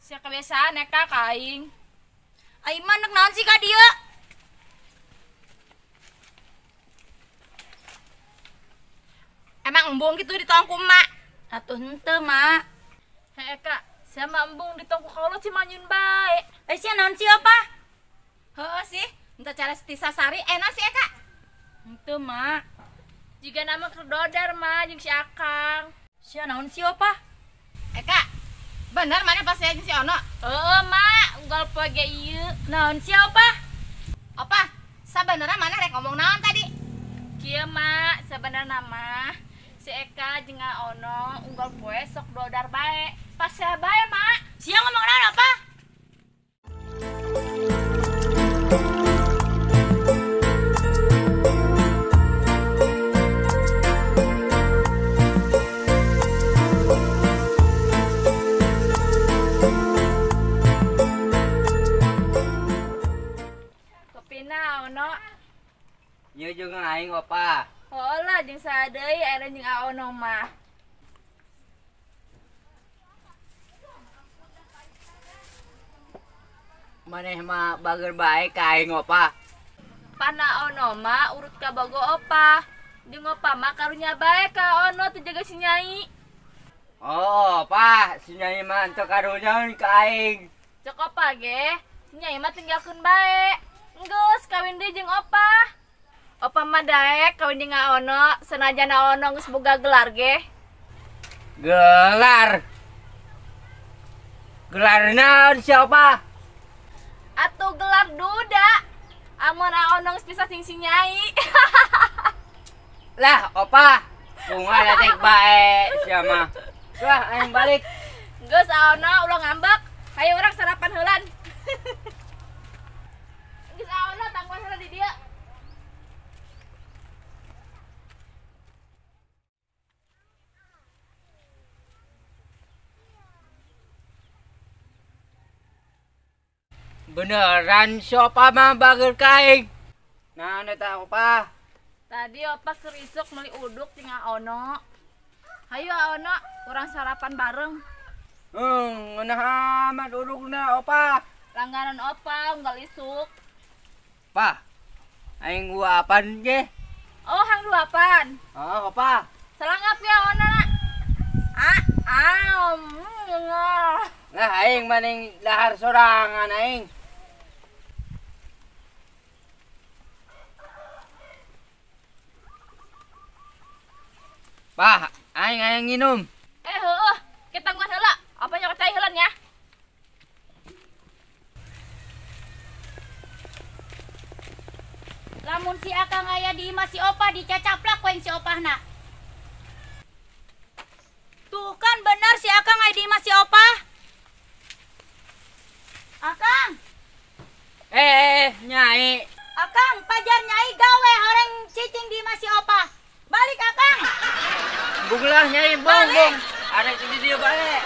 Sia kebiasaan Eka ka aing. Aing mah nek naon sih ka dieu? Emang embung gitu ditong ku emak? Atuh henteu, Mak. Heh Eka, sia mah embung ditong ku kolot si manyun bae. Eh sia naon sih Opa? Heeh sih, henteu cara Tisa Sari enak sih Eka. Henteu, Mak. Jiga nama keur dodar mah jeung si Akang. Sia naon sih Opa? Eka, bener mana pas saya jeung si Ono? Heeh, Mak, unggal poe ge ieu. Naon sih Opa? Opa, sabenerna mana rek ngomong naon tadi? Kieu, Mak, sabenerna mah si Eka jeung Ono unggal poe sok dodar bae. Pas saya bae, Mak. Sia ngomong naon Opa? Kopina Ono. Ieu jeung aing Opa. Oh lah jeung saha deui aya jeung Aono mah. Maneh mah bager bae ka aing Opa. Pana Ono mah urut ka bogo Opa. Jeung Opa mah karunya bae ka Ono teu jaga si Nyai. Oh, Opa, si Nyai mah teu karunya ka aing. Cek Opa ge, si Nyai mah tinggalkeun bae. Enggeus kawin deui jeung Opa. Opa mah daek kawin jeung Ono, senajan Ono geus boga gelar ge. Gelar. Gelar naon si Opa? Atuh gelar duda. Amun Ono geus bisa sing si Nyai. Lah, Opa, bunga daek bae sia mah. Wah, aing balik. Geus Ono ulah ngambek. Hayu urang sarapan heulan. Geus Ono tangguhan heula di dieu. Beneran si Opa mah bager ka aing. Naon eta Opa? Tadi Opa keur isuk meuli uduk jeung Ono. Hayu Ono, urang sarapan bareng. Ngeunah amat udukna Opa. Langganan Opa unggal isuk. Pa, aing guapan ge. Oh, hang duapan. Oh, Opa. Salangap ya Ono na. Ah, ah. Lah aing maning dahar sorangan aing. Bah, aing aing nginum. Eh, heueuh, kita tangguhan heula. Apa nyokot cai heulan ya? Lamun si Akang aya di imah si Opa dicacaplak ku si Opahna. Tuh kan bener si Akang aya di imah si Opa. Akang. Eh, Nyai. Akang, pajar Nyai gawe horeng cicing di imah si Opa. Balik Akang. Bung lah Nyai, bung, bung. Ada di dia balik.